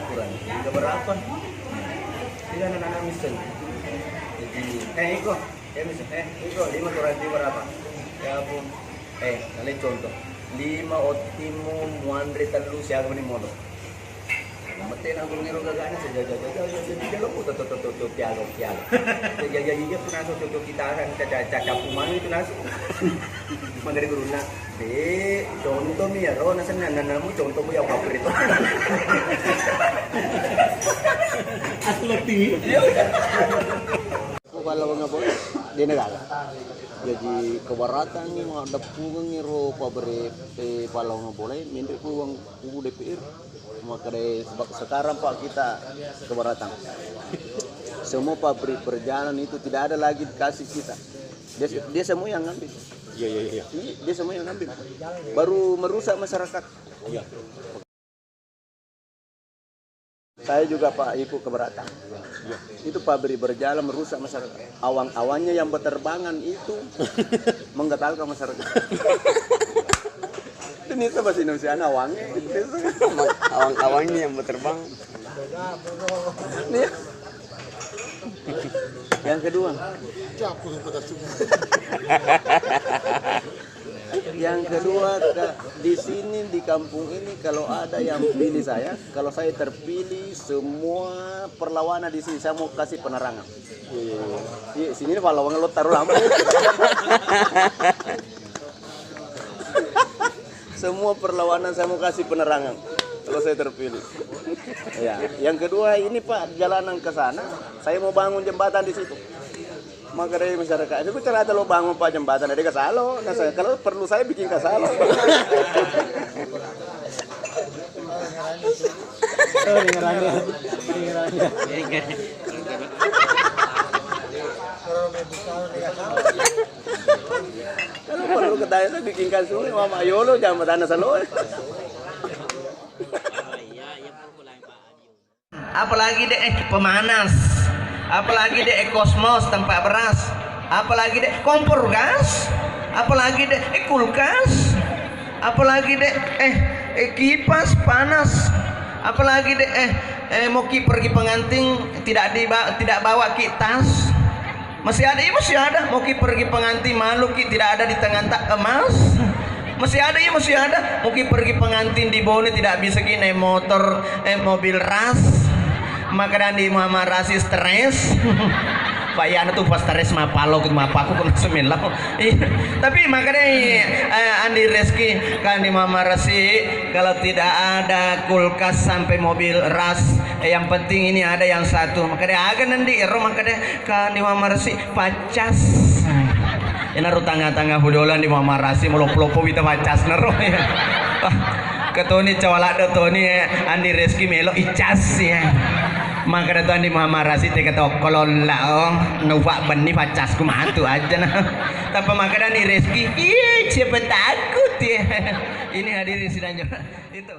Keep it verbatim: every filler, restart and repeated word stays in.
Kurang. Tiga berapa? Tiga anak-anak miskin. Jadi, eh, iko. Eh, miskin. Eh, iko, lima kurang tiga berapa? Ya ampun. Eh, kalian contoh. Lima ottimu muanre tellu siaga meni modo. Mate na gurung ero gagana saja jaga jaga jaga jaga lo puto to to to to piaga piaga. Jaga jaga jaga puna so to to kita kan caca caca pumang itu nasu. Magari guruna. De, contoh mi ero nasenna nanamu contoh mu yang baper itu. Asli. Iya. Ku pallawang apa? De' nagala. Jaji keberatan ni maddeppungengngi ro pabrik, eh, pallawang bola e, menre' ku uang kubu D P R. Makkedai sebab sekarang, Pak, kita keberatan. Semua pabrik berjalan itu tidak ada lagi dikasih kita. Dia, dia semua yang ngambil. Iya, iya, iya. Iya, dia semua yang ngambil. Baru merusak masyarakat. Iya. Saya juga, Pak, ikut keberatan. Itu pabrik berjalan merusak masyarakat. Awang-awangnya yang berterbangan itu menggetarkan masyarakat. Itu nih bahasa Indonesia awangnya. Awang-awangnya yang berterbang. Nih. Yang kedua. Yang kedua, Kak, di sini, di kampung ini, kalau ada yang pilih saya, kalau saya terpilih, semua perlawanan di sini saya mau kasih penerangan. Iya, sini perlawanan lo taruh lampu. Semua perlawanan saya mau kasih penerangan kalau saya terpilih. Ya, yang kedua ini, Pak, jalanan ke sana, saya mau bangun jembatan di situ. Makkedai masyarakat, "Itu cara lo bangun, Pak, jembatan, ada kasalo." Nah, saya, kalau perlu saya bikin kasalo. Oh, dengerannya. Dengerannya. Kalau perlu katanya saya bikin kasalo, Mama Yolo, jembatan salo. Apalagi deh, eh, pemanas, apalagi deh, eh, kosmos, tempat beras, apalagi deh, kompor gas, apalagi deh, eh, kulkas, apalagi deh, eh, eh, kipas panas, apalagi deh, eh, eh, mau ki pergi pengantin tidak diba-, tidak bawa ki tas. Masih ada, iya, masih ada. Mau ki pergi pengantin, malu ki tidak ada di tengah tak emas. Masih ada, iya, masih ada. Mau ki pergi pengantin di Bone tidak bisa ki naik motor, eh, mobil ras. Maka dan di Mama Rasi stres. Pak Yana tuh pas stres mapalo, mapakku kena semelo. Iya. Tapi maka deh, eh, Andi Reski kan di Mama Rasi, kalau tidak ada kulkas sampai mobil ras, eh, yang penting ini ada yang satu. Maka deh, aga nanti ero maka deh. Kan di Mama Rasi pacas. Enaro tanga-tanga hudolan di Mama Rasi, meloppo-loppo wita pacas naro. Ketoni cawalado toni, eh, Andi Reski melo icas, ya. Maka datang di Mama Rasi teka tokkolo lao, nuwa benni pacasku matu aja nah. Tapi maka Andi Reski, iya, siapa takut, ya. Ini hadirin sidang jemaah. Itu.